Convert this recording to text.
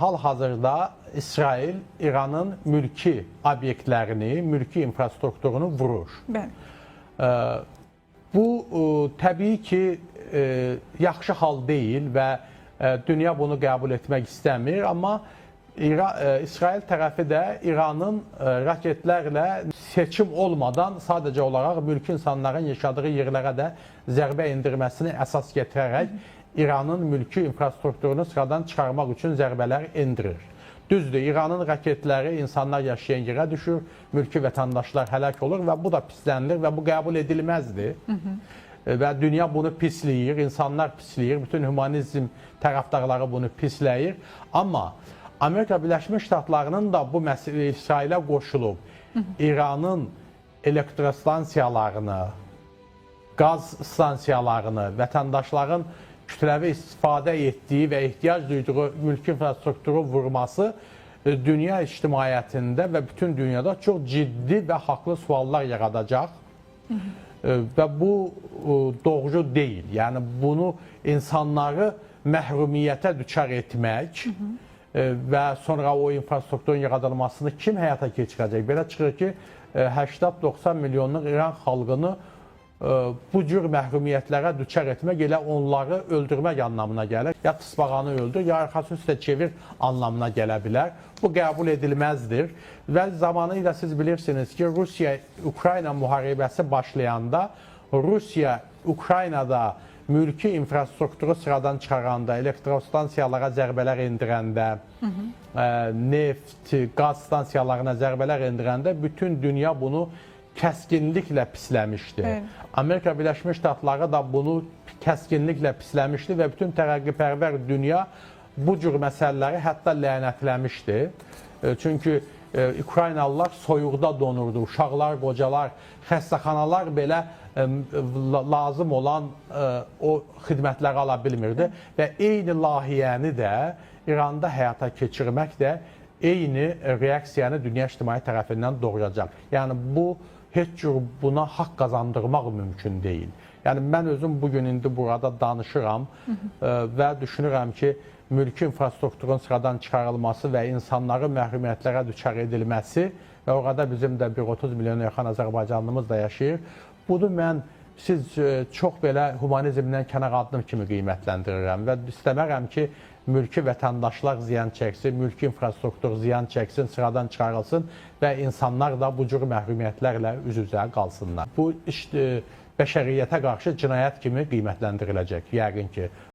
Hal-hazırda İsrail İranın mülki obyektlərini, mülki infrastrukturunu vurur. Bəli. Bu təbii ki, yaxşı hal deyil və dünya bunu qəbul etmək istəmir, amma İsrail tərəfi də İranın raketlərlə seçim olmadan sadəcə olaraq mülki insanların yaşadığı yerlərə də zərbə endirməsini əsas gətirərək İranın mülki infrastrukturunu sıradan çıxarmaq üçün zərbələr endirir. Düzdür, İranın raketləri insanlar yaşayan yerə düşür, mülki vətəndaşlar həlak olur və bu da pislənilir və bu qəbul edilməzdir. Və dünya bunu pisləyir, insanlar pisləyir, bütün humanizm tərəfdarları bunu pisləyir. Amma Amerika Birləşmiş Ştatlarının da bu məsələ İsrailə qoşulub İranın elektrostansiyalarını, qaz stansiyalarını, vətəndaşların kütləvi istifadə etdiyi və ehtiyac duyduğu mülki infrastrukturu vurması dünya ictimaiyyətində və bütün dünyada çox ciddi və haqlı suallar yaradacaq. Və bu doğru deyil. Yəni bunu insanları məhrumiyyətə düçar etmək və sonra o infrastrukturun yaradılmasını kim həyata keçirəcək? Belə çıxır ki, 80-90 milyonluq İran xalqını bu cür məhrumiyyətlərə düçar etmək elə onları öldürmək anlamına gəlir. Ya tısbağanı öldür, ya arxası üstə çevir anlamına gələ bilər. Bu qəbul edilməzdir. Və zamanı ilə siz bilirsiniz ki, Rusiya-Ukrayna müharibəsi başlayanda Rusiya Ukraynada mülki infrastrukturu sıradan çıxaranda, elektrostansiyalara zərbələr endirəndə, neft, qaz stansiyalarına zərbələr endirəndə bütün dünya bunu kəskinliklə pisləmişdi. Evet. Amerika Birləşmiş Ştatları da bunu kəskinliklə pisləmişdi və bütün tərəqqipərvər dünya bu cür məsələləri hətta lənətləmişdi. Çünki Ukraynalılar soyuqda donurdu, uşaqlar, qocalar, xəstəxanalar belə lazım olan o xidmətləri ala bilmirdi və eyni layihəni də İranda həyata keçirmək də eyni reaksiyanı dünya ictimaiyyəti tərəfindən doğuracaq. Yəni bu heç cür buna haqq qazandırmaq mümkün deyil. Yəni mən özüm bu gün indi burada danışıram və düşünürəm ki, mülki infrastrukturun sıradan çıxarılması və insanların məhrumiyyətlərə düçar edilməsi və orada bizim də bir 30 milyona yaxın Azərbaycanlımız da yaşayır. Bunu mən siz çox belə humanizmdən kənar addım kimi qiymətləndirirəm və istəmərəm ki, mülki vətəndaşlar ziyan çəksin, mülki infrastruktur ziyan çəksin, sıradan çıxarılsın və insanlar da bu cür məhrumiyyətlərlə üz-üzə qalsınlar. Bu iş bəşəriyyətə qarşı cinayət kimi qiymətləndiriləcək yəqin ki.